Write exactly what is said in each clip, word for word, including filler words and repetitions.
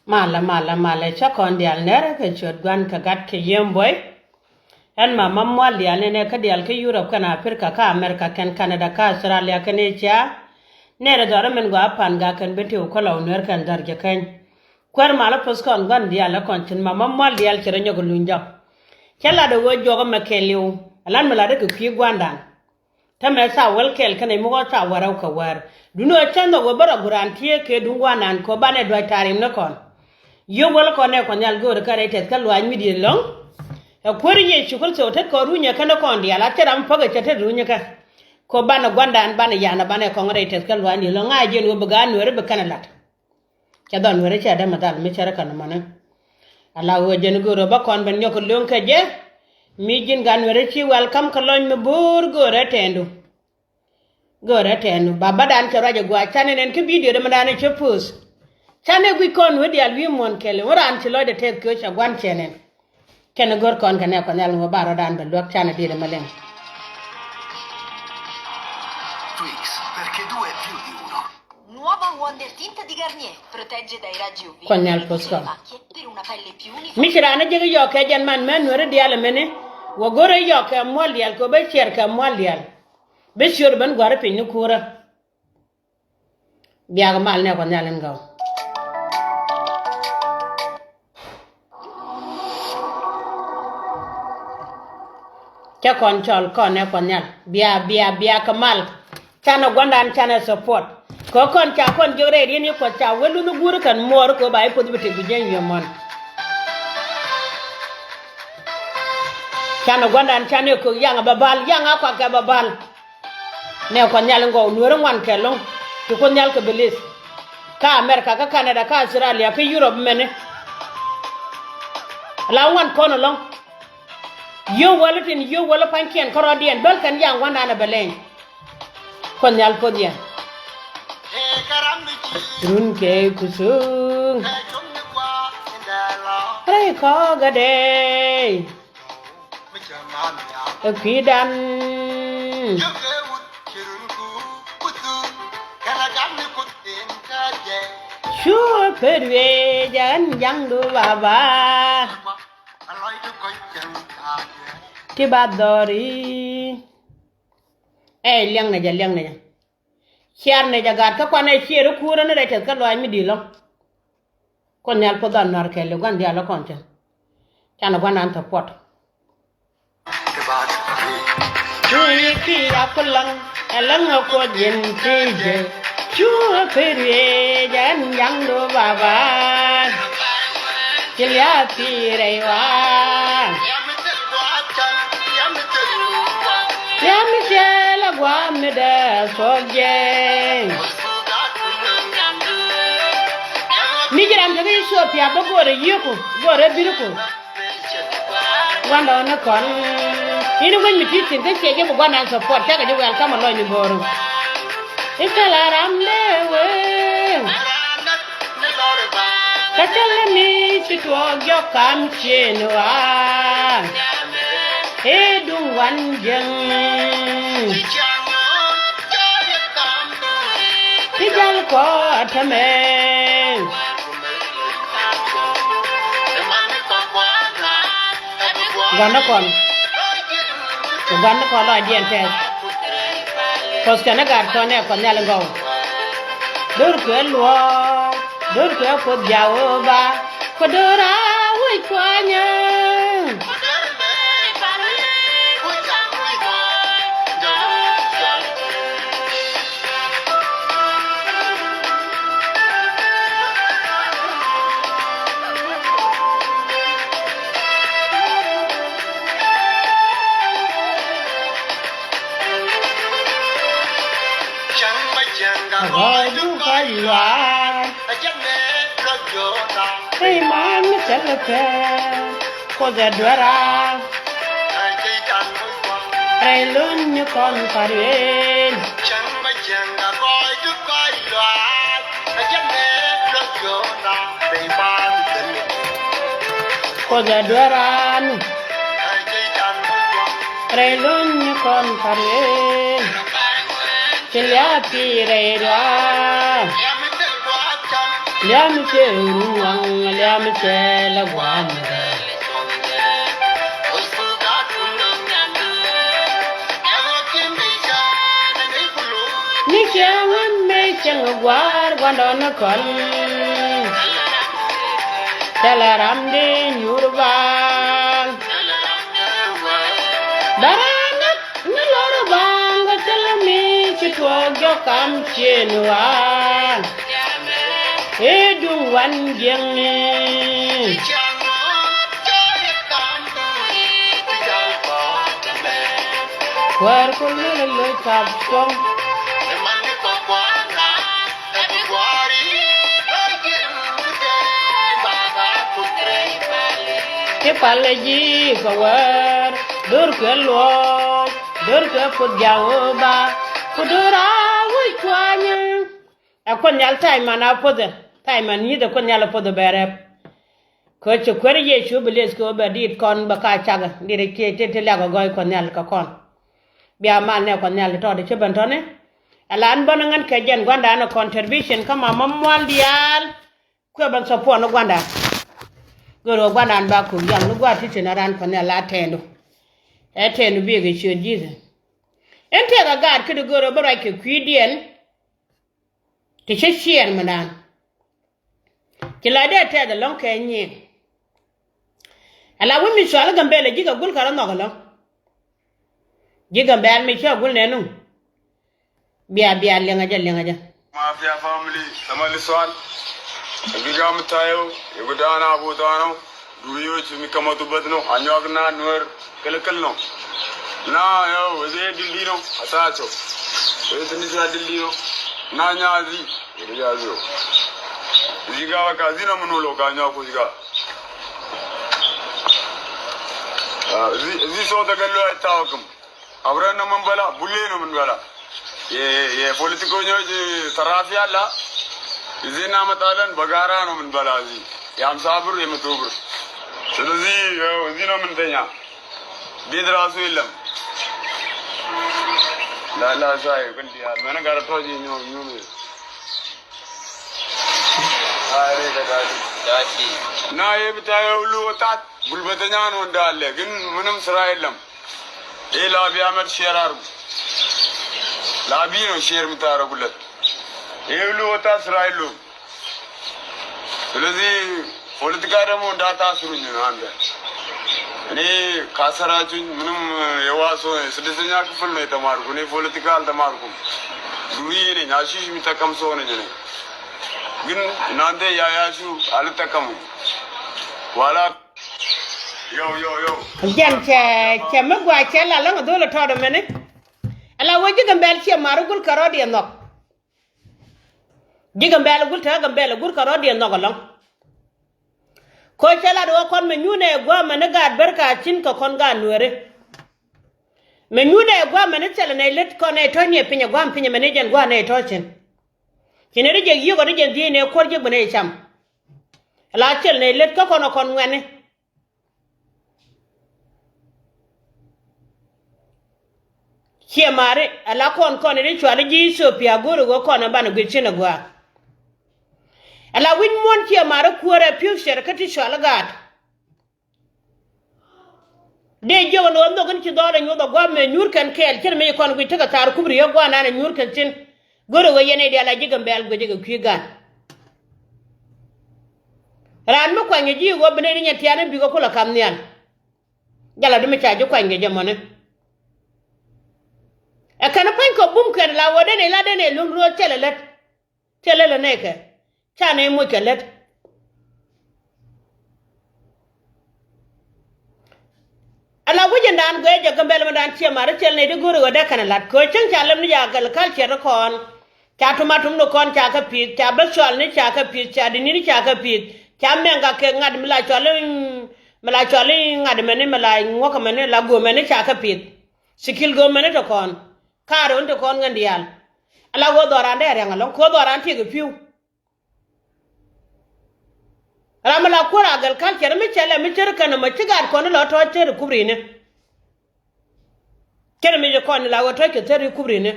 Malɛ, malɛ, malɛ, cä kɔn diaal nɛrɛ kɛ ciöt Gua̱n kɛ Gat kɛ Yiëë Buɔy. Ɛn Mama Mual diaal nɛnɛ kä diaal kä Yurop kɛnɛ Aprika kä Amerika kɛnɛ Kanada kä Australia kɛnɛ Asia. Nɛrɛ dhɔrä min gɔaa pan gak kɛn ben tëë wä kä Lɔw Nuɛr kɛn dhɔr jɛ kɛny. Kuäär malä poth kɔn Gua̱n diaal ɛ kɔn cin Mama Mual diaal ci rɔ nyɔk luny jɔk. Cä lat ɛ ɣöö juɔk ɛmɛ kɛɛliw. Ɛ lat mi lat ɛ kɛ kui̱ Gua̱ndan. Täämɛ thaak wäl kɛl kɛnɛ mi ɣɔw thaak wäl rɛw kɛ wäär. Duŋni ɣöö cä nhɔk ɣöö bä rɔ guur raan tiee kɛ duŋ Gua̱ndan kɛ ɣöö banɛ duac ta̱a̱ rimni kɔn. Yio̱w wäl kɔn nɛ Kuɔth Nhial göörä kä rɛy tɛth kä luaac mi di̱i̱t ɛlɔ̱ŋ. Ɛ Kuäär Yecu Kritho tet kɔn runyɛ kɛn kɔn diaal a thil ram päk ɛ cɛ tet runyɛ kɛ. Kɛ ɣöö banɛ Gua̱ndan banɛ yanɛ banɛ kɔŋ rɛy tɛth kä luaac mi di̱i̱t ɛlɔ̱ŋ, ŋa̱c ji̱ ɛn ɣöö bi Gat Nuɛri bi kɛn ɛ la̱t. Cɛ dhɔr Nuɛri cɛ däm ɛ dhal mi cärä kɛn mɔni. Ala ɣöö jɛn göörä bä kɔn ben nyɔk kɛ löŋ kɛ jɛ. Mi ji̱n Gat Nuɛri ci welcome kɛ lɔny mi bo̱o̱r göörä tɛɛndu. Göörä tɛɛndu ba bädan cɛ ruac ɛ gua̱a̱c canɛ nɛn kä video dämɛ danɛ cɛ post. Canɛ guic kɔn wä diaal wi̱i̱ muɔ̱n kɛl wä raan ci lɔcdɛ tɛth kɛ ɣöö ca Gua̱n cɛ nɛn. Kɛn go̱r kɔn kɛ nɛ Kuɔth Nhial ŋuɔ ba rɔ̱dan bɛ luäk canɛ di̱t ɛmɛ liŋ. Twix, perché due è più di uno. Nuova Wonder Tint di Garnier protegge dai raggi U V Kuɔth Nhial e poth kɔn. Macchie per una pelle più uniforme. Mi ci raan a jek i̱ yɔɔk kɛ jɛn man mɛ Nuɛri diaal ɛmɛni. Wä go̱r i̱ yɔɔk kɛ mual diaal kɛ wä bä ciɛɛr kɛ mual diaal. Bä ciöt ben gua̱r i̱ piny ni kuurä. Biak mal nɛ Kuɔth Nhial in gɔw. Cä kɔn cɔl kɔn nɛ Kuɔth Nhial. Bia, bia, bia kɛ mal. Canɛ Gua̱ndan canɛ support. Kɛ kɔn ca kɔn jiök rɛy ri̱n i̱ Kuɔth ca wä lunh guur kɛn muɔɔr kɛ ba i̱ puɔth bi tëk bi jiɛny wi̱i̱ mɔn. Canɛ Gua̱ndan canɛ kök yaŋ a bä bal, yaŋ a kuak kɛ bä bal. Nɛ Kuɔth Nhial in gɔw Nuɛri ŋuan kɛ lo̱ŋ. Ti Kuoth Nhial kɛ bilis. Kä America, kä Canada, kä Australia, kä Europe mɛni. La ŋuan kɔn ɛlɔ̱ŋ. Yio̱w wäl tin, yio̱w wäl pa̱nykiɛn kärɔ̱diɛn bäl kɛn yaŋ Gua̱ndan ɛ bɛ lɛny. Kuoth Nhial poth yɛn. Run kɛ kusuŋ rɛy kɔ̱kɛ dee. Ɛ kui̱dan. Cu pär wiee jɛ ɛn jaŋdu baba. Ti ba dhɔri. Ɛ liɛŋnɛ jɛ, liɛŋnɛ jɛ. Ciarnɛ jɛ gat kä kuanɛ ciɛɛr i̱ kuurä ni rɛy tɛth kä luaac mi di̱i̱t lɔ. Kuoth Nhial poth dhan nuaar kɛɛliw Gua̱n diaal lɔ kɔn cɛn. Canɛ Gua̱ndan thɔpuɔt. Cui̱ ki a Kuoth Laŋ, ɛ Laŋ ɛ Kuoth yɛn ti jɛ. Cu ɛ pär wiee jɛ ɛn jaŋdu baba. Ci lia̱a̱ pi̱i̱ rɛy wa̱a̱. Lia̱a̱ mi cɛl ɛ gua̱a̱ mi dee thuɔ̱k jɛ. Mi ji̱ ram te kä Ethiopia bä go̱o̱rɛ yieeku, go̱o̱rɛ biriku. Gua̱ndɔɔŋni kɔn. Ini wec mi ti̱i̱ thi̱n kä ciɛ ji̱ bi Gua̱ndan support cakɛ ji̱ welcome alɔcni bo̱o̱ru. I̱ kɛ la ram dee wee. Kä thilɛ mi ci tuɔɔk jɔk kam ciëën wa. I̱ duŋ wan jiäŋ. Ti jal kɔ atämɛ. Gua̱n ni kɔn. Gua̱n ni kɔn lɔcdiɛn tɛth. Kuɔth kɛn ni gat kɔn nɛ Kuɔth Nhial in gɔw. Do̱r kuɛ luɔ̱ɔ̱k, do̱r kuɛ Kuoth Jehova. Kɛ do̱r a wec kuanyä. Agɔɔy du kɔc luaar. Rɛy man mi thil kɛ Kuoth ɛ duera. Rɛy luny ni kɔn kar wen. Kuoth ɛ duera ni. Rɛy luny ni kɔn kar wen. Ci lia̱a̱ pi̱i̱ rɛy duaar. Liam cɛ ruŋ waŋ, liam cɛ lɛ guam. Ni cɛ ŋun me cɛ ŋun guar guandɔ ni kɔn. Tɛlɛ ram di nyur bang. Bara ni lɔr bang kɛ tɛlɛ mi ci tuɔk jɔk kam cien wa. Ee duŋ wan jiɛŋni. Kuäär kul ni lɛ loc kap cuɔ̱ŋ. Ti palɛ ji̱ kɛ wäär, do̱rkɛ luɔ̱ɔ̱c, do̱rkɛ puth ja̱ wä ba, ku do̱r a wi̱c kuanyä. Ɛ Kuoth Nhial, tha̱a̱c man a puɔ̱thɛ, tha̱a̱c man nyi̱thɛ Kuoth Nhial a puɔ̱thɛ bɛ rɛp. Kɛ ci kuäär Yecu bi lieth kɛ ɣöö bɛ diit kɔn bɛ ka cakɛ, diit ɛ ciɛ ti ti liak ɛ gɔɔy Kuɔth Nhial kɛ kɔn. Bia mal nɛ Kuɔth Nhial ti tɔɔt ɛ ci ben tɔ̱ni. Ɛ la ɛn bän ɛ ŋän kɛ jɛn gua̱ndan ɛ contribution kä ma ma mual diaal. Kuɛ bän support ni gua̱ndan. Gör ɣöö gua̱ndan ba kuk yaŋ ni gua̱a̱th ti ti ni ran Kuɔth Nhial la tɛɛndu. Ɛ tɛɛndu biek ɛ ciöt Jesus. Ɛn tëëk ɛ gaat kä di gör ɣöö bä ruac kɛ kui̱diɛn. Ti cä ciɛɛr mi naan. Ci la dee tɛth ɛlɔ̱ŋ kɛ nyiëë. Ala wi̱c mi cual Gambɛl ɛ ji̱ kɛ gul kɛ rɔ nhɔk ɛlɔ̱ŋ. Ji̱ Gambɛl mi cä gul nɛnu. Bia bia liɛŋä jɛ liɛŋä jɛ. Mafia family, tamali sual. Ɛ bi gam tayo, ɛ bi dana bu dano. Duri yo ci mi kama tu bɛth nɔ, a nyɔk na nuɛr kɛl kɛl nɔ. Na yo, wezi dil dino, a sa so. Wezi ni sa dil dino. Na nya zi, wezi ya zi. Zi ga wa ka, zi na munu lo ka nyɔk ku zi ga. Ah, zi, zi so da kɛl lo a ta wa kum. Abrɛ nɔ min bala, bulɛ nɔ min bala. Yɛ, yɛ politiko nyɔ, yɛ tarafia la. Izi nama talan bagara nɔ min bala zi. Yam sabur, yɛ matubur. Sulu zi, yɛ, zi nɔ min tenya. Bidra su ilam. La, la, sa, yɛ, kul diya. Mɛn gara tɔji nyɔ, nyɔ mi. Ari ka dadi. Dadi. Na yɛ bita yɛ ulu tat. Gulbet ɛ nyan wun daal lɛ gin minum Israel lam. Ila bi amat share arum. La bi no share mi tara gulat. Ilu ta Israel lo. Lezi politika da mo da ta suru ni nan da. Ni kasara jun minum yawa so sidi sanya kuful ne tamar ku ni political tamar ku. Duri ne nya shi mi ta kam so ne ne. Gin nan de ya ya shu ali ta kam. Wala Jɛn cɛ, cɛ mi gua cɛ la läŋ a dhol a tɔɔt a mɛni. Ala wä ji̱ Gambɛl ciɛ mar gul kɛ rɔ̱diɛ nhɔk. Ji̱ Gambɛl gul te Gambɛl gul kɛ rɔ̱diɛ nhɔk alɔŋ. Koc cɛ lat wä kɔn mɛ nyunɛ gua̱a̱ mɛni gaat ber ka cin kɛ kɔn gaat nuɛri. Mɛ nyunɛ gua̱a̱ mɛni thilɛ nɛ lät kɔn nɛ tɔ̱ niɛ piny a gua̱a̱m piny a mɛni jɛn gua̱a̱ nɛ tɔ̱ cin. Ci ni ri jɛ yiëk ɔ ri jɛ dhiec ni kuɔr ji̱ guin ɛ cam. Ala cil ni lät kä kɔn ɔ kɔn ŋuɛni. Ciɛ mari ala kɔn kɔn ri cuali ji̱ Ethiopia go̱ri ɣöö kɔn ɛ banɛ guic cin ɛ gua̱a̱. Ala wi̱c muɔ̱n ciɛ mari kuäärɛ future kä ti cuali gaat. Dee jiök ni ɣöö nhök in ci dhɔl ɛ nyuɔth ɛ gua̱a̱p mëë nyuur kɛn kɛɛl cin mi ci kɔn guic tekɛ thaar kup riek gua̱a̱r nan ɛ nyuur kɛn cin. Go̱rɛ ɣöö yɛn ɛ diaal a ji̱ Gambɛl guic ɛ kɛ kui̱ gan. Raan mi kuany kɛ ji̱ ɣöö bi nɛy ni nyɛ tiaani bikɛ kulɛ ka̱m nhial. Jal a di mi ca ji̱ kuany kɛ jɛ mɔni. Ɛ kɛn pa̱ny kɛ bum kɛn la ɣöö den ɛ la den ɛ luäŋ ro̱o̱ thilɛ lät. Thilɛ lɛ nɛy kɛ ca nɛy moc kɛ lät. Ala wi̱c in daan guɛc jɛ Gambɛl mi daan ciɛ mar thil nɛy ti go̱ri ɣöö dee kɛn lat kɛ ɣöö cäŋ ca lɛm ni ca agriculture kɔn. Ca tumatum ni kɔn ca kɛ pi̱i̱th, ca beth cual ni ca kɛ pi̱i̱th, ca dini ni ca kɛ pi̱i̱th, ca mɛŋ ka kɛ ŋa̱t mi la cual i̱, mi la cual i̱ ŋa̱t mɛni, mi la ŋuɔ̱k mɛni, la go̱o̱mɛni ca kɛ pi̱i̱th. Thikil go̱o̱mɛni ti kɔn. Kaarɛ wun ti kɔn ŋän diaal. Ala ɣöö dhɔran dee riaŋ alɔŋ kɛ ɣöö dhɔran tiek i̱ pi̱w. Ram mi la kuäär agriculture mi cɛ lɛ mi cär kɛn ɛmɔ ci gaat kɔn lɔ tɔ̱ cär i̱ kup ri̱ni. Cär mi ci kɔn la ɣöö tɔ̱ cɛ cär i̱ kup ri̱ni.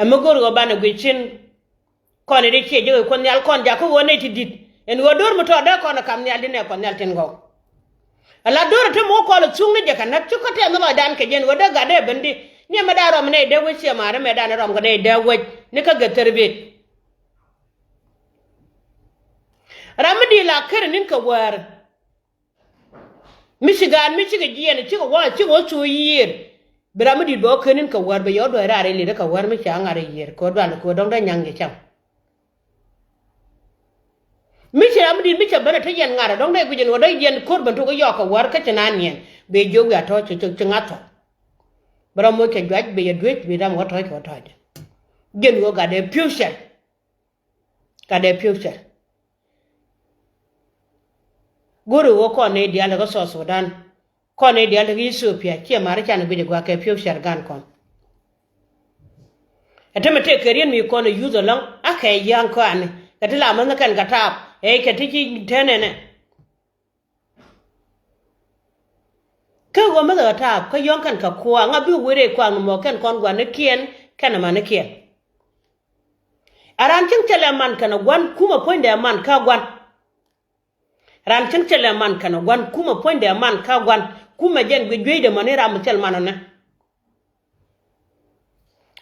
Ɛ mi go̱r ɣöö banɛ guic cin Kɔn i̱ dee ciɛ jek i̱ Kuɔth Nhial kɔn jakä ɣöö nɛy ti di̱t. Ɛn ɣöö do̱r mi tɔɔt dee kɔn ɛ kam nhial di nɛ Kuɔth Nhial tin gɔw. Ala do̱r ɛ te mi wä kɔl ɛ thuŋni jɛ kɛ nät ci kä tɛth ni lɔcdan kɛ jɛn ɣöö dee gat dee ben di. Ni ɛmɛ da̱a̱n rɔm nɛy dee wec ciɛ ma̱a̱r ɛmɛ da̱a̱n rɔm kɛ nɛy dee wec ni kä gɛ thɛr bet. Ram mi di̱i̱t la ker ɛ ni̱n kɛ wäär. Mi ci gaat mi cikɛ jiɛn cikɛ wä cikɛ wä cu yiër. Bi ram mi di̱i̱t bɛ wä ken in kɛ wäär bɛ yɛ wä duɔ̱c raar ilitdä kɛ wäär mi ca ŋa̱r i̱ yiër kɛ wä dual kɛ wä dɔ̱ŋ dee nyaŋ yɛ cam. Mi ci ram mi di̱i̱t mi cɛ ben ɛ te yɛn ŋa̱r ɛ dɔ̱ŋ dee guic ɛn wä dee yɛn ko̱r ben tok i̱ yɔɔk kɛ wäär kä ci naan yɛn bɛ jiök wiaa tɔ̱ ci ci ŋa̱th thɔ̱. Bi ram moc kɛ juac bɛ yɛ duec bi ram wä tɔ̱c kɛ wä tɔ̱c. Jiɛn wä gat dee pi̱u cɛl. Ka dee pi̱w cɛl. Go̱ri ɣöö kɔn nɛy diaal ti kä South Sudan. Kɔn nɛy diaal ti kä Ethiopia ciɛ ma̱ri can guic ɛ gua̱a̱k kɛ pi̱w cɛl gan kɔn. Ɛ te mi tëë kɛ riet mi kɔn ɛ yuth ɛlɔ̱ŋ a kɛ ya̱a̱ŋ kɔani kɛ ti la mänh kɛn kɛ taap ɛ kɛ ti ci tɛn ɛnɛ. Kä ɣöö mi dhɛ taap kä yɔ̱ŋ kɛn kɛ kua̱a̱ŋ a bi wee rɛy kua̱a̱ŋ ni mɔ kɛn kɔn gua̱nikiɛn kɛn amanikiɛn. A raan cieŋ cɛ lɛ man kɛn a gua̱n kumɛ puɔ̱nydɛ man kä gua̱n. Raan cieŋ cɛ lɛ man kɛn a gua̱n kumɛ puɔ̱nydɛ man kä gua̱n kumɛ jɛn guic jueydɛ mɔni ram mi thil man ɔnɛ.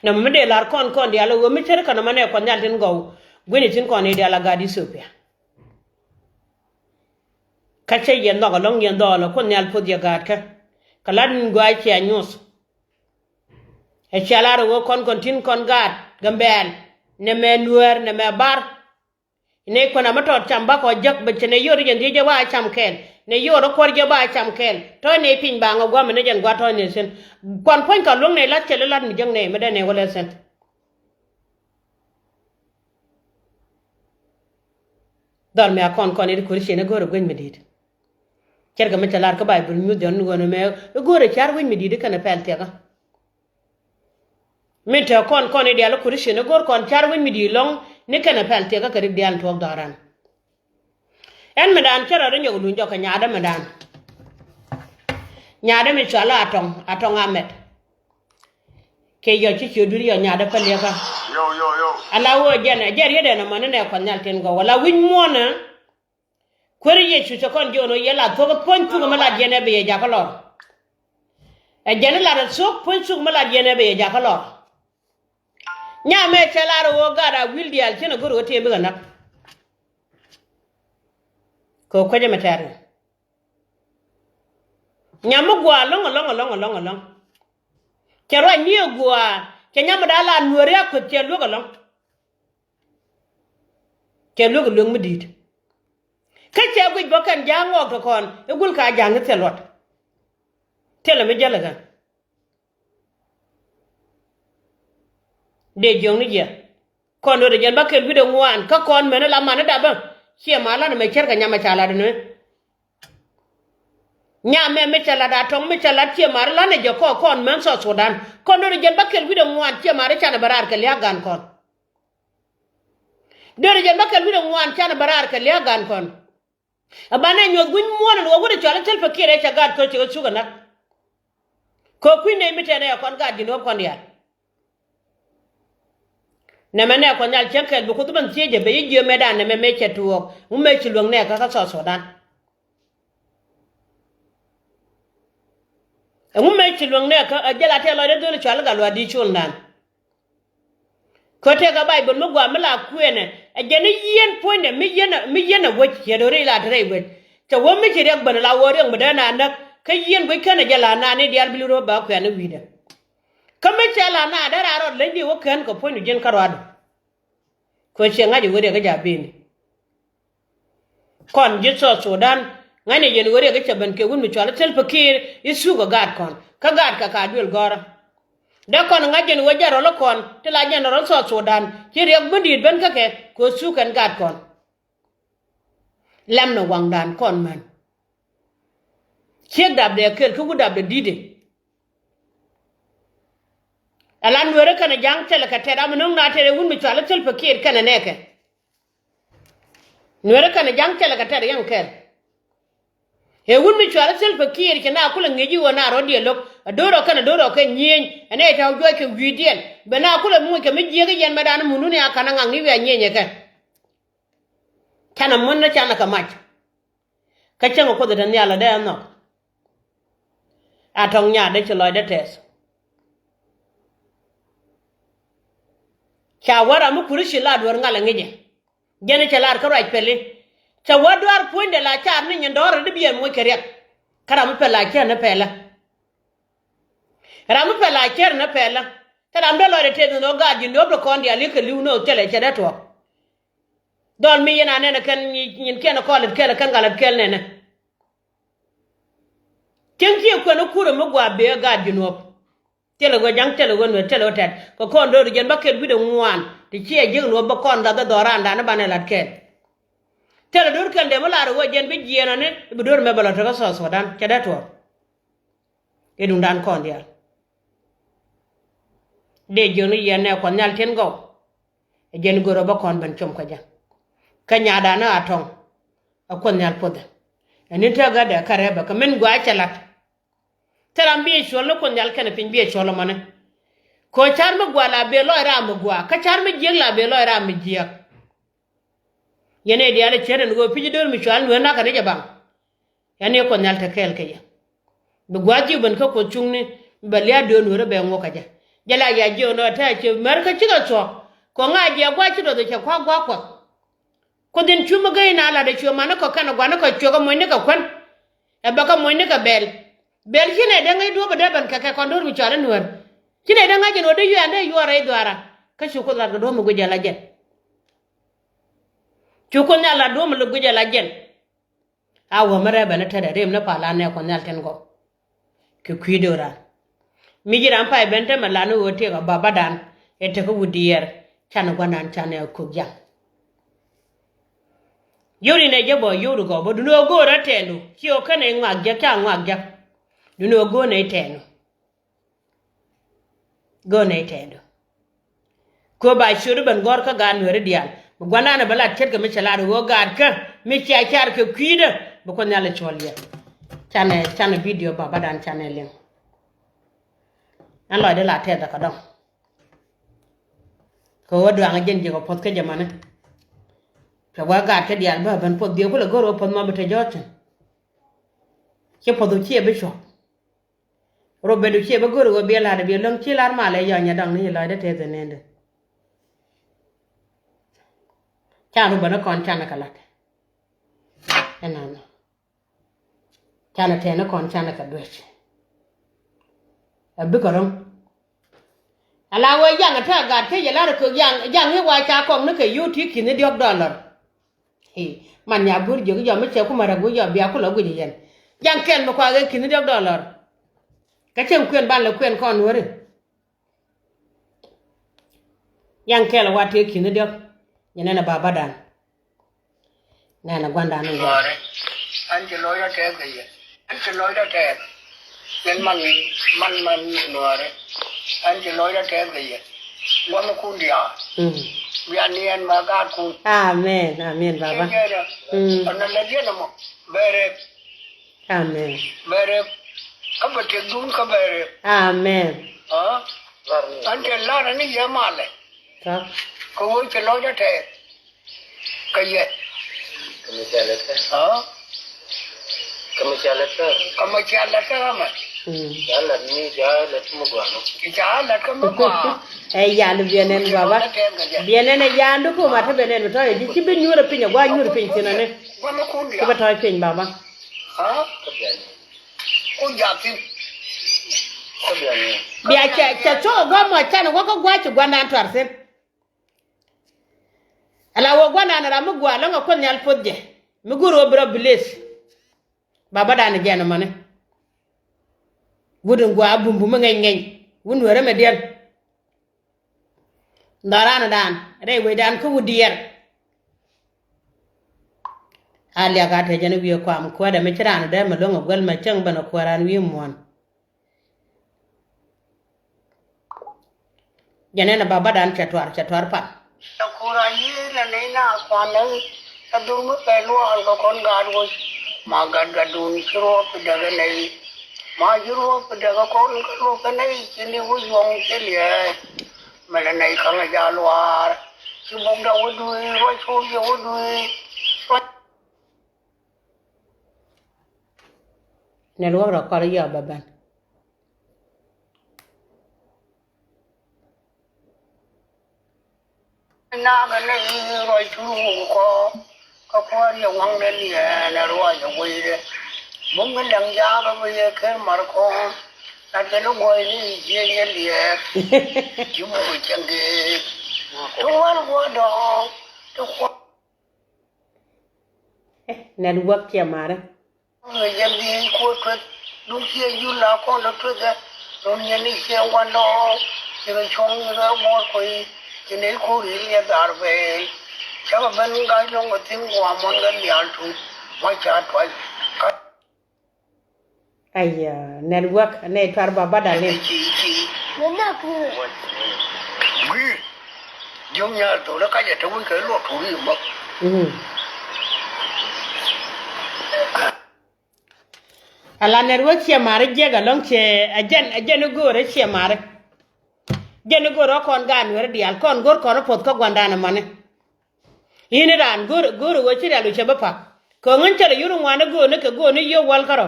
Nɔmɔ mi dee la̱r kɔn kɔn diaal ɣöö mi cär kɛn ɔmɔ nɛ Kuɔth Nhial tin gɔw gui̱ni tin kɔn i̱ diaal a gaat Ethiopia. Kä cä yɛn nhɔk ɛlɔ̱ŋ yɛn dhɔɔl ɛ Kuoth Nhial puɔth yɛ gaatkä. Kɛ la̱t in gɔaa ciɛ nyuɔth. Ɛ cia la̱r ɛ ɣöö kɔn kɔn tin kɔn gaat Gambɛɛl nɛmɛ Nuäär nɛmɛ Bar. Nɛy kuɛn amä tɔt cam bakɔ jäk bɛ cɛ nɛy yio̱r i̱ jɛn dhiec jɛ ba cam kɛɛl nɛy yio̱r i̱ kuɔr jɛ ba cam kɛɛl tɔ̱ nɛy piny ba ŋä gua̱a̱m inɛ jɛn gua̱a̱t tɔ̱ nɛy thi̱n. Kuan puɔ̱ny kɔn luäŋ nɛy la̱t cɛ lɛ la̱t mi jäk nɛy mi dee nɛy wä lɛ thi̱n. Dhɔr mi a kɔn kɔn i̱ di Christian i̱ go̱o̱rɛ gueny mi di̱i̱t. Cɛrkɛ mi cɛ lar kä Baibol nyuth jɔn ni ɣöö nɛmɛ i̱ go̱o̱rɛ ca̱r gueny mi di̱i̱t i̱ kɛnɛ pɛl thiakä. Min te kɔn kɔn i̱ diaal i̱ Christian i̱ go̱o̱r kɔn ca̱r gueny mi di̱i̱t lɔ̱ŋ ni kɛnɛ pɛl thiakä kɛ rik diaal in tuɔɔk dhɔran. Ɛn mi daan cä rɔ ri nyɔk luny jɔk kɛ nyaadä mi daan. Nyaadä mi cual a tɔŋ a tɔŋ a mɛt. Kɛ yɔc ci ciö duri yɔ nyaadä päliäkä. Yo, yo, yo. Ala wä jɛn ɛ jɛn riet ɛn ɛmɔ ni nɛ Kuɔth Nhial tin gɔw ala wi̱c muɔnɛ. Kuäär Yecu cɛ kɔn jiɔn ɔ yɛ la thuɔ̱k ɛ puɔ̱ny thuk ɛmɛ la jiɛn ɛ bi yɛ jakä lɔr. Ɛ jɛn ɛ la rɛ thuɔ̱k puɔ̱ny thuk ɛmɛ la jiɛn ɛ bi yɛ jakä lɔr. Nyamɛ cɛ lar ɛ wä gat a wi̱l diaal cin ɛ go̱r wä tiɛm bikɛ näk. Kɛ kuecä mi tɛ̈r. Nyam mi gua̱a̱ ɛlɔ̱ŋ ɛlɔ̱ŋ ɛlɔ̱ŋ ɛlɔ̱ŋ ɛlɔ̱ŋ. Cɛ ruac ni ɛ gua̱a̱ cɛ nyam mi da̱a̱ la nuääri a kueth cɛ luäk ɛlɔ̱ŋ. Cɛ luäk ɛ luäk mi di̱i̱t. Kä cɛ guic bä kɛn ja̱a̱ŋ ŋɔɔk tɔ kɔn i̱ gul ka ja̱a̱ŋ i̱ thil luɔt. Thilɛ mi jäl ɛ kɛn. Dee jiökni jiɛ. Kɔn do̱r ɛ jɛn bä kɛl wi̱cdɛ ŋuan kä kɔn mɛn ɛ la man ɛ dapä. Ciɛ ma lan ɛmɛ cär kɛ nyam ɛ ca lat ɛnɛ. Nyam mɛ mi cɛ lat a tɔŋ mi cɛ lat ciɛ ma ri lan ɛ jɛ kɔ kɔn mɛn South Sudan. Kɔn do̱r ɛ jɛn bä kɛl wi̱cdɛ ŋuan ciɛ ma ri canɛ bä raar kɛ lia̱a̱k gan kɔn. Do̱r ɛ jɛn bä kɛl wi̱cdɛ ŋuan canɛ bä raar kɛ lia̱a̱k gan kɔn. Ɛ banɛ nyuɔth gui̱ny muɔ̱ɔ̱n ɛn ɣöö wut ɛ cɔal i̱ Salva Kiir ɛ cɛ gaat kɛ cɛ kɛ thuk ɛ näk. Kɛ kui̱ nɛy mi tɛn ɛ kɔn gaat ji̱ nuɔ̱ɔ̱p kɔn diaal. Nɛmɛ nɛ Kuɔth Nhial cäŋ kɛl bi Kuoth ben thiecä bɛ ji̱ jiöm mëëdan nɛmɛ mëë cɛ tuɔɔk ŋu mëë ci luäŋ nɛɛkä kä South Sudan. Ɛŋu mëë ci luäŋ nɛɛkä ɛ jɛl a tɛk lɔcdä dhöl cɔal i̱ gat luaak di̱i̱t coldan. Kä tëëkɛ Baibol mi gua̱a̱ mi la kuënɛ ɛ jɛn i̱ yieen puɔ̱nydɛ mi yieen mi yieen ɛ wec ciɛ do̱ri la te rɛy wec. Cɛ wä mi ci riɛk ben la wä riɛk mi dee na näk kä yieen guic känɛ jɛ la naan i̱ diaal bi li ro̱o̱ ba kuɛ̈n i̱ wi̱i̱dɛ. Kä mi cɛ la naan dee raan rɔɔd leny di wä kään kɛ puɔ̱nydu jiɛn kä ruaadu. Kɛ ciɛ ŋa̱c i̱ wä riɛk i̱ ja̱ bini. Kɔn ji̱ South Sudan ŋa̱cnɛ yɛn ɣöö riɛk i̱ cɛ ben kɛ wut mi cɔal i̱ Salva Kiir i̱ thuk ɛ gaat kɔn kä gaat kɛ ka duël gɔ̱rä. Dee kɔn ŋa̱c yɛn ɣöö jɛn rɔl i̱ kɔn ti la jɛn rɔl South Sudan ci riɛk mi di̱i̱t ben kä kɛ kɛ ɣöö thuk kɛn gaat kɔn. Lɛmnɛ waŋdan kɔn män. Ciek dapdɛ kɛl kä wut dapdɛ di̱tdɛ. Ala Nuɛrä kɛnɛ ja̱ŋ thilɛ kɛ tɛt amɛ no̱o̱ŋ na tɛt ɛ wut mi cɔal i̱ Salva Kiir kɛnɛ nɛɛkɛ. Nuɛrä kɛnɛ ja̱ŋ thilɛ kɛ tɛt ɛ yɛn kɛl. Ɛ wut mi cɔal i̱ Salva Kiir ci na kulɛ ŋi̱i̱c i̱ ɣöö na rɔ̱diɛ lo̱k. A do̱r ɔ kɛn a do̱r ɔ kɛ nyieny ɛn ɛ tɔ̱ juɔc kɛ wi̱i̱diɛn ben a kulɛ muc kɛ mi jiäk i̱ yɛn mɛ dan mundun ya ka̱n a ŋaŋ ni wi̱i̱ a nyieny ɛ kɛ. Canɛ mun ni canɛ kɛ mac. Kä cäŋ ɛ kuoth ɛ te nhial ɛ dee ɛ nhɔk. A tɔŋ nyaat dee ci lɔcdä tɛth. Ca wä ram mi kuri ci la duɔ̱ɔ̱r ŋal ɛ ŋi̱cɛ. Jɛn cɛ lar kä ruac pɛli. Cɛ wä duaar puɔ̱nydɛ la car ni nyin dɔ̱ɔ̱r rɛ di biɛn moc kɛ riɛk. Kä ram mi pɛl la cɛn ni pɛlä. Ram mi pɛl la cɛn ni pɛlä. Kä ram dee lɔcdɛ tëë dhin ɣöö gaat ji̱ nööp di kɔn diaal i̱ kɛ li̱w nööth thilɛ cɛ dee tuɔɔk. Dhɔl mi yɛn a nɛn ɛ kɛn nyin kiɛn ɛ kɔn lät kɛl ɛ kɛn gal lät kɛl nɛnɛ. Cieŋ ciɛ kuɛn i̱ kurɛ mi gua̱a̱ bëë gaat ji̱ nööp. Thilɛ ɣöö ja̱ŋ thilɛ ɣöö nuɛt thilɛ ɣöö tɛt kɛ kɔn do̱r jɛn bä kɛl wi̱cdɛ ŋuan ti ciɛ ji̱k nuɔ̱p bä kɔn gath dhɔrandan i̱ banɛ lat kɛɛl. Thilɛ do̱r kɛl dee mi lar ɣöö jɛn bi jiɛɛn ɔni i̱ bi do̱r mɛ bɛ lɔ tekä South Sudan cɛ dee tuɔɔk. I̱ duŋdan kɔn diaal. Dee jiɔni yɛn nɛ kuɔth nhial tin gɔw. Ɛ jɛn go̱r ɔ bä kɔn ben com kä jɛ. Kä nyadan ni a tɔŋ. A kuɔth nhial puɔthɛ. Ɛn ni tɛk ɣädɛ kä rɛpɛ kɛ min gua̱a̱ cɛ lat. Thil ram bi ɛ cuɔl ni kuoth nhial kɛnɛ piny bi ɛ cuɔl ɛmɔni. Kɛ ɣöö car mi gua̱a̱ la bëë lɔc ram mi gua̱a̱ kä car mi jiäk la bëë lɔc ram mi jiäk. Yɛn ɛ diaal ɛ ce̱t ɛn ɣöö pi̱c do̱r mi cual nueer nakä ni jɛ baŋ. Yɛn ɛ kuoth nhial te kɛɛl kɛ yɛ. Bi gua̱a̱th ji̱ ben kä kuoth cuŋni bɛ lia̱a̱ do̱r nueer ɛ bɛ ŋuɔ̱k kɛ jɛ. Jɛ la ya jiök nɔ te a ciö mɛr kä cikɛ thuɔ̱k. Kɛ ŋa̱ jiɛ gua̱a̱th ci duɔth ɛ cɛ kua̱ gua̱a̱ kuɔth. Kuoth in cu mi gäi na lat ɛ cuɛ mani kɔ kɛn ɛ gua̱ni kɔ cuɛ kɛ moc ni kɛ kuän. Ɛ bɛ kɛ moc ni kɛ bɛl. Bɛl ci nɛ dee ŋäc duɔ̱ɔ̱p ɛ dee ben kɛ kɛ kɔn do̱r mi cɔal i̱ nuäär. Ci nɛ dee ŋa̱c ɛn ɣöö dee yuɛɛn dee yuɔr rɛy dhuaara. Kä cu kuoth lat kɛ duɔ̱ɔ̱p mi guic ala jɛn. Cu kuoth nhial lat duɔ̱ɔ̱p mi guic ala jɛn. A wä mi rɛpɛ ni tetdɛ rim ni pal an nɛ kuoth nhial tin gɔw. Kɛ kui̱ do̱ran. Mi ji̱ ran pay ben te mɛ lan i̱ ɣöö tiɛk a babadan ɛ tekä wut diɛɛr. Canɛ gua̱ndan canɛ kök ja̱ŋ. Yori nɛ jɛ bɔ yori gɔw bä duni ɣöö go̱o̱rä tɛɛndu ci ɣöö känɛ ŋuak jɛ ca ŋuak jɛ. Duni ɣöö go̱o̱r nɛ tɛɛndu. Go̱o̱r nɛ tɛɛndu. Kö ba ciöt ben gɔ̱r kä gaat nueeri diaal. Bi gua̱ndan bä lat ce̱tkɛ mi cɛ lat ɣöö gaatkä mi cia car kɛ kui̱dä bi kuoth nhial ɛ cuɔl yɛ. Canɛ canɛ bidio babadan canɛ liŋ. Ɛn lɔcdä la tɛth ɛ kɛ dɔ̱ŋ. Kɛ ɣöö duaŋ jɛn ji̱ kɛ puɔ̱th kä jɛ mani. Kɛ gua̱ gaatkä diaal bä ben puɔth biɛ kulɛ go̱r ɣöö puɔth ma bi te jɔ̱ɔ̱thin. Ci puɔth ɣöö ciɛ bi cuɔ̱p. Rubɛt du ciɛ bä go̱r ɣöö biɛ la̱t biɛ lo̱ŋ ci la̱r malɛ yɔ̱ny ɛ dɔ̱ŋ ni ci lɔcdä tɛth ɛ nendɛ. Can rubɛt ni kɔn canɛ kɛ la̱t. Ɛnɔnɔ. Canɛ tɛn ni kɔn canɛ kɛ duec. Ɛ bikɛ ro̱ŋ. Ala wee jaŋ ɛ te a gat kä yɛ la̱r ɛ kök jaŋ jaŋ i̱ wa ca kɔk ni kɛ yio̱w ti ki̱n i̱ diɔ̱k dɔlɔr. Hi, man nya go̱r jiök i̱ jɔm mi cɛ kumɛ rɛk wi̱c jɔm bia kulɛ guic i̱ yɛn. Jaŋ kɛl mi kuak ɛ ki̱n i̱ diɔ̱k dɔlɔr. Kä cieŋ kuɛn ban lɛ kuɛn kɔn nuääri. Yaŋ kɛl wa tëë ki̱n i̱ diɔ̱k. Yɛn ɛn ɛ babadan. Nɛn ɛ gua̱ndan in diɔ̱k. Nuäärɛ. An ci lɔcdä tɛɛth kɛ yɛ. An ci lɔcdä tɛɛth. Yɛn man man man nuäärɛ. An ci lɔcdä tɛɛth kɛ yɛ. Gua̱n kun diaal. Mm. Bia ni ɛn ma gaatkun. Amen, amen baba. Cɛ jɛɛdä. Mm. Ɛn ɛ lɛ diɛn ɛmɔ. Bɛrɛ. Amen. Bɛ rep. Kä bɛ tëkdun kä bɛ rep. Amen. Aa. An te lar ni yɛ malɛ. Tɔ. Kä wee cɛ lɔcdä tɛɛth. Kä yɛ. Kä mi ca lät kä. Aa. Kä mi ca lät kä. Kä mi ca lät kä amɛ. Mm. Ca lät mi ca lät mi gua̱a̱. Ca lät kä mi gua̱a̱. Ɛ yal biɛ nɛn baba. Biɛ nɛn ɛ yal duk kum a te bɛ nɛn bi tɔ yɛ ji̱ ci bi nyuur ɛ piny ɛ gua̱a̱ nyuur piny thin ɛ ni. Gua̱a̱ mi kun diaal. Ci bɛ tɔ piny baba. Aa. Ku jak thi̱n. Bia cɛ cɛ cok ɛ gua̱a̱ mɔ canɛ wä kä gua̱a̱ ci gua̱ndan tuar thi̱n. Ala wä gua̱ndan ram mi gua̱a̱ läŋ ɛ kuoth nhial puɔth jɛ mi go̱r wä bi rɔ bi leth. Babadan jɛn ɛmɔni. Wut in gua̱a̱ bumbum mi ŋɛny ŋɛny wun wärä mɛ diɛl. Dhɔrandan rɛy wecdan kä wut diɛɛr. A liak a te jɛn i̱ wi̱i̱ kuam kuäärɛ mi ci raan dee mi luäŋ a guäl mɛ cäŋ ben a kuäär an wi̱i̱ muɔ̱ɔ̱n. Jɛn ɛn a babadan cɛ tuar cɛ tuar pan. Ɛ kur a yiëë nɛ nɛy naath kuan nɛ ɛ dhur mi pɛl luɔɔl kɛ kɔn gaat wec ma gat gatdun ci ruɔɔp däk ɛ nɛy. Ma ji̱ ruɔ̱p däk kä kɔn kä luɔ̱k kä nɛy ci ni wä yuɔ̱ŋ ci liɛɛc. Mɛlɛ nɛy kaŋ a ja luaar ci bukda wä dui̱ ruac cu yɛ wä dui̱. Network rɔ kɔl yɔ bɛ bɛn. Nakä ni ruac cu kɔ kä kuäär yɛ waŋdɛ liɛɛn ɛ ruac ɛ wecdɛ. Bum ni lɛŋ jakä bi yɛ ker mar kɔn. Lat kɛ ni guɔy ni jiɛ yɛ liɛɛk. Ci muk cɛŋ kɛ ti wal guɔ dɔɔŋ ti kuɔ. Network ciɛ marɛ. Ŋi̱cɛ bi̱i̱ kuɔ tueth duŋ ciɛ yul la kɔn lɔ tuethɛ. Rum yɛn i̱ ciɛ wan dɔɔŋ cikɛ cuɔ̱ŋ cikɛ buɔr kuɔy. Ci nɛy ko̱r i̱ liɛ dhar bɛɛl. Cakɛ ben ga̱c lɔ̱ŋ kɛ thi̱n gua̱a̱m muɔ̱n kɛ nhial tuth. Mɔ ca tuac. Aya, network nɛ tuar ba bada ni. Gui̱i̱r. Diom nyal thok ni kacɛ te wun kɛ luɔk thok ni mɔ. Mhm. Ala network ciɛ mari jiɛk alɔŋ ciɛ a jɛn a jɛn igo̱o̱r ciɛ mari. Jɛn igo̱o̱r ɔ kɔn gan weri dial kɔn go̱o̱r kɔn ipoth kä guandan imani. Yini raan go̱o̱r go̱o̱r iwä ci rial wi̱cɛ bi pak. Kɛ ŋän cɛ rɛ yur ŋuan igo̱o̱r ni kɛ go̱o̱r ni yio̱w wäl kärɔ.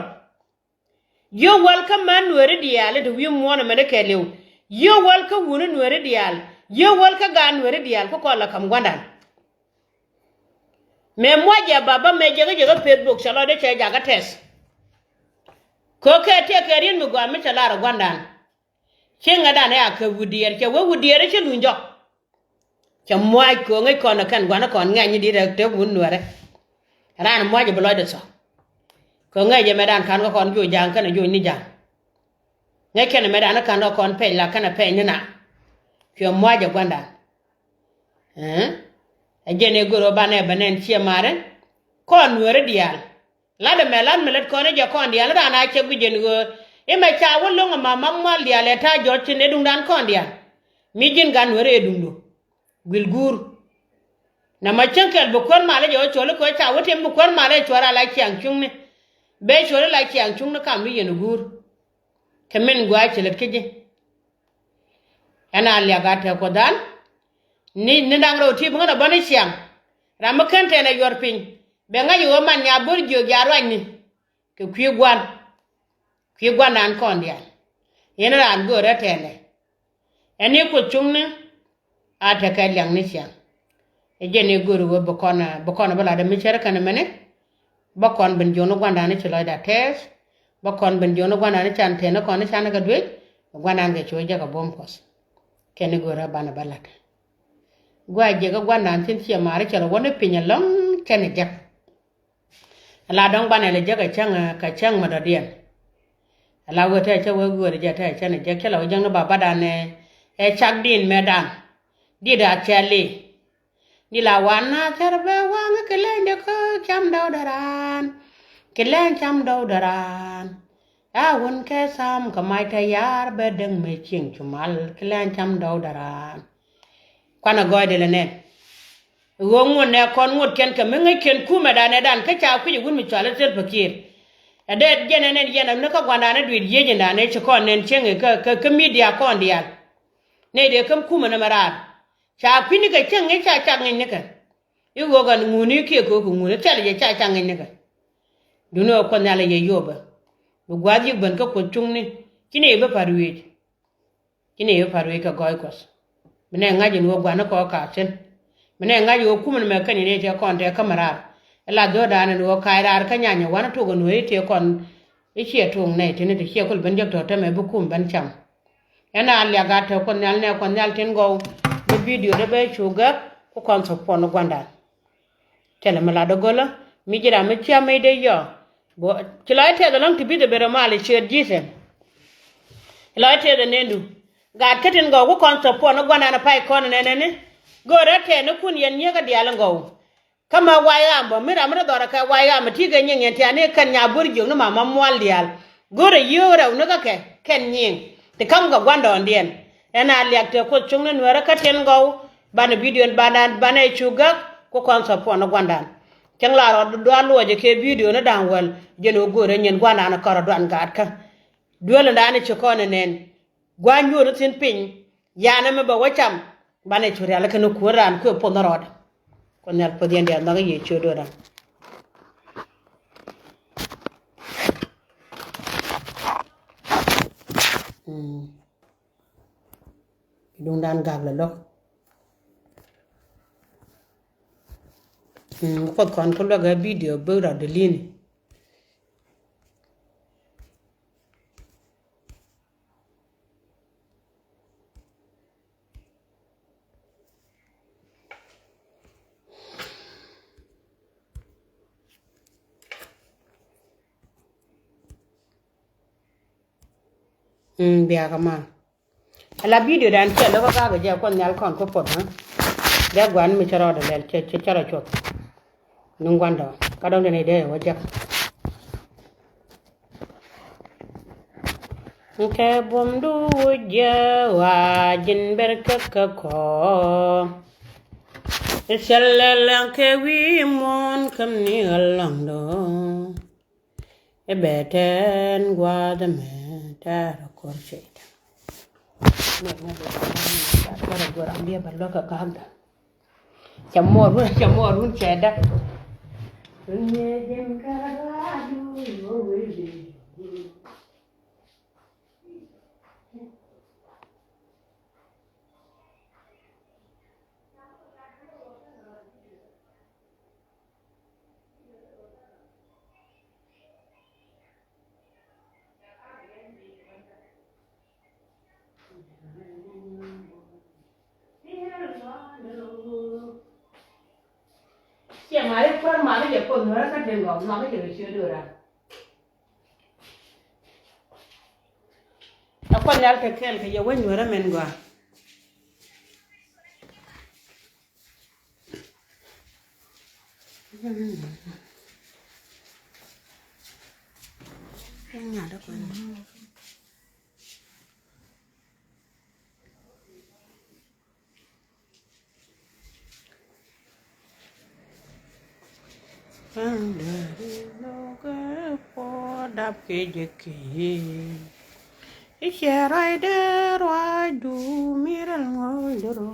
Yio̱w wäl kä män nueeri diaal i̱ ti wi̱i̱ muɔ̱ɔ̱n ɛmɛni kɛɛliw. Yio̱w wäl kä wuni nueeri diaal. Yio̱w wäl kä gaan nueeri diaal kä kɔn la ka̱m gua̱ndan. Mëë muac jɛ baba mëë jɛ kä jɛ kä Facebook cɛ lɔcdɛ cɛ jakä tɛth. Kɛ kɛ tiɛ kɛ riet mi gɔaa mi cɛ lar ɛ gua̱ndan. Cieŋädan ɛ a kɛ wi̱diɛɛr cɛ wee wi̱diɛɛr cɛ luny jɔk. Cɛ muac kɛ ŋäc kɔn ɛ kɛn gua̱n ɛ kɔn ŋɛ̈ny ni di̱t ɛ te wun nuɛrɛ. Raan muac ɛ bi lɔcdɛ thɔk. Kɛ ŋäc ɛ mɛtdan ka̱n kä kɔn joc ja̱a̱ŋ kɛnɛ joc ni ja̱a̱ŋ. Ŋäc kɛnɛ mɛtdan ɛ ka̱n kä kɔn pɛc la kɛnɛ pɛc ni na. Cuɛ muac ɛ gua̱ndan. Ɛ jɛn ɛ gör ɣä banɛ bɛ nɛn ciɛ marɛ. Kɔn nueeri diaal. Lat ɛmɛ lat mi lät kɔn i̱ jɛ kɔn diaal i̱ raan a cɛ guic jɛn ɣöö i̱ mɛ ca wä lo̱ŋ ɛma mam mual diaal ɛ ta̱a̱ jɔ̱ɔ̱c cin ɛ duŋdan kɔn diaal. Mi ji̱n gan nueeri ɛ duŋdu guil guur. Nɛmɛ cäŋ kɛl bi kuäär mal i̱ jɛ wä cuɔl i̱ kɛ wä ca wä tim bi kuäär mal i̱ cuɔr a la ciaŋ cuŋni. Bee cuɔl i̱ la ciaŋ cuŋni kam ni yɛn ɛ guur. Kɛ min gua̱a̱c ci lät kä ji̱. Ɛn a liak a tɛk kuɔth dan. Ni ni da̱ŋ rɛw ti bi ŋän a bä ni ciaŋ. Ram mi kän tɛn a yuɔr piny bɛ ŋa̱c i̱ ɣöö man nya bo̱r jiök ya ruacni. Kɛ kui̱ gua̱n kui̱ gua̱ndan kɔn diaal. Yɛn raan göörä tɛnɛ. Ɛn i̱ kuoth cuŋni a tekɛ liaŋ ni ciaŋ. Ɛ jɛn i̱ göörä ɣöö bi kɔn bi kɔn bi lat ɛ mi cär kɛn mɛni. Bä kɔn ben jiɔn ni gua̱ndan i̱ ci lɔcda tɛɛth. Bä kɔn ben jiɔn ni gua̱ndan i̱ can tɛn ni kɔn i̱ can kɛ duec. Gua̱ndan kɛ cuɔ jɛ kɛ buɔ̱m kuɔth. Kɛn i̱ göörä banɛ bä lat. Gua̱a̱ jiɛk i̱ gua̱ndan thi̱n ciɛ ma̱a̱r i̱ cɛ lɔ wä ni piny ɛlɔ̱ŋ kɛn ɛ jek. Ala dɔ̱ŋ banɛ lɛ jek kɛ cäŋ kɛ cäŋ mi dɔ̱diɛn. Ala wee tɛɛ cä wee gueer jɛ tɛɛ cä ni jek cä lɛ wä jek ni babatdan ɛ cak din mɛtdan. Dit a cɛli. Dit la wan na thɛr bɛ waŋ kɛ leny de kä cam dɔw dɛ raan. Kɛ leny cam dɔw dɛ raan. A wun kɛ tham kɛ mac tɛ yar bɛ däŋ mɛ cieŋ cu mal kɛ leny cam dɔw dɛ raan. Kuanɛ gɔɔydɛ lɛ nɛn. Ɣöö ŋuɔ̱t nɛ kɔn ŋuɔ̱t kɛn kɛ mi ŋäckiɛn kumɛ danɛ dan kä ca kui̱c ɛ wut mi cual i̱ thil pakier. Ɛ dee jɛn ɛ nɛn yɛn ɛ ni kä gua̱ndan ɛ dui̱t yiec in danɛ ci kɔn nɛn cieŋ ɛ kä kä midia kɔn diaal. Nɛy dee käm kumɛ nɛmɛ raar. Ca kui̱ni kɛ cieŋ i̱ ca cak ŋi̱c nikɛ. I̱ ɣöö kɛn ŋuni kiɛ kɛ ɣöö kɛ ŋuni thilɛ jɛ ca cak ŋi̱c nikɛ. Duundɛ ɣöö kuɔth nhial ɛ yɛ yopɛ. Bi gua̱a̱th yik ben kä kuoth cuŋni ci nɛy bi pa̱t wi̱i̱c. Ci nɛy wä pa̱t wec kɛ gɔɔy kuɔth. Mi nɛ ŋa̱c in wä gua̱n ni kɔɔk ka̱a̱k thi̱n. Mi nɛ ŋa̱c in wä kumɛ ni mɛ kɛn in ëë tëë kɔn tëë kä mi raar. Ila dhöödan in wä ka̱a̱c raar kä nyanyɛ wanɛ tok in wä i̱ tëë kɔn. I̱ ciɛ tok nɛy ti̱n i̱ ti ciɛ kul ben jek tɔ̱ tɛmɛ bi kum ben cam. Ɛn a liak a tɛk kuɔth nhial nɛ kuɔth nhial tin gɔw. Bi bidio dee ben cu gäk ku kɔn thop puɔn gua̱ndan. Thilɛ mi lat dee gölä mi ji̱ ram mi cia mec dee yɔ. Ci lɔc tɛth ɛlɔ̱ŋ ti bi̱th ɛ ben rɛ mal ɛ ciöt ji̱thɛ. Ci lɔc tɛth ɛ nendu. Gaat kä tin gɔw ku kɔn thop puɔn ɛ gua̱ndan ɛ pay kɔn ɛ nɛnɛni. Go̱o̱rɛ tɛɛnikun yɛn nyiek ɛ diaal in gɔw. Kä ma way ɣam bä mi ram mi rɔ dhɔrɛ kɛ way ɣam ɛ ti̱i̱ kɛ nyiŋ yɛn tiani kɛn nya bo̱r jiök ni mama mual diaal. Go̱o̱rɛ yio̱o̱k rɛw ni kä kɛ kɛn nyiŋ ti ka̱m kɛ gua̱ndɔɔŋdiɛn. Ɛn a liak tëë kuoth cuŋni nueerä kä tin gɔw. Banɛ bidio banɛ banɛ cu gäk ku kɔn thɔp puɔn ni gua̱ndan. Cäŋ la rɔ dual luɔcɛ kɛ bidio ni da̱ŋ wäl jɛn ɣöö go̱o̱rɛ nyin gua̱ndan kɔrɛ duan gaatkä. Duel in raan i̱ ci kɔn ɛ nɛn. Gua̱a̱ nyuur thi̱n piny. Yanɛ mi bɛ wä cam. Banɛ cu rial kɛn kuäär raan kuɛ puɔth ni rɔɔdɛ. Kuoth Nhial puɔth yɛn diaal nhɔk i̱ yɛ ciö do̱ran. Mm. Duŋdan gak lɛ lo̱k. Mm, kuoth kɔn kä luäk ɛ video bek rɔ delete ni. Mm, biakä man. Ala video dan cɛ lo̱k kä gak jɛ kuɔth Nhial kɔn kä puɔth, ha? Dee guan mi cɛ rɔɔdɛ lɛl cɛ, cɛ, cɛ rɔ cuɔth. Ni guandɔ ka dɔ̱ŋ dee ni dee wä jek. Kɛ buɔ̱mdu wä jiɛ wa ji̱n ber kä kä kɔ. Icɛ lɛl kɛ wi̱i̱ muɔ̱ɔ̱n käm ni ɣä lɔ̱ŋdɔ. Ɛ bɛ tɛn gua̱a̱th ɛmɛ tɛɛr ɛ ko̱r cɛy tɛn. Ŋuɛt ŋuɛt ɛ tɛɛr ɛ ko̱r, an biɛ bɛ luäk kɛ ka̱a̱kdä. Cɛ muɔɔr wun, cɛ muɔɔr wun cɛ däk. Ŋi̱eec in kä raadu wä wee. Ciɛ mari kuäär mari jɛ kuoth nuɔrä kä diŋ gɔm nuɔrä jɛ kɛ ciö duɔra. Ɛ kuoth Nhial kɛ kɛɛl kɛ yɛ wec nuɔrä mɛn gɔaa. Dap kɛ jɛ kɛ i̱ cɛ ruacdɛ ruacdu mi rɛl ŋɔ̱ɔ̱cdɛ rɔ.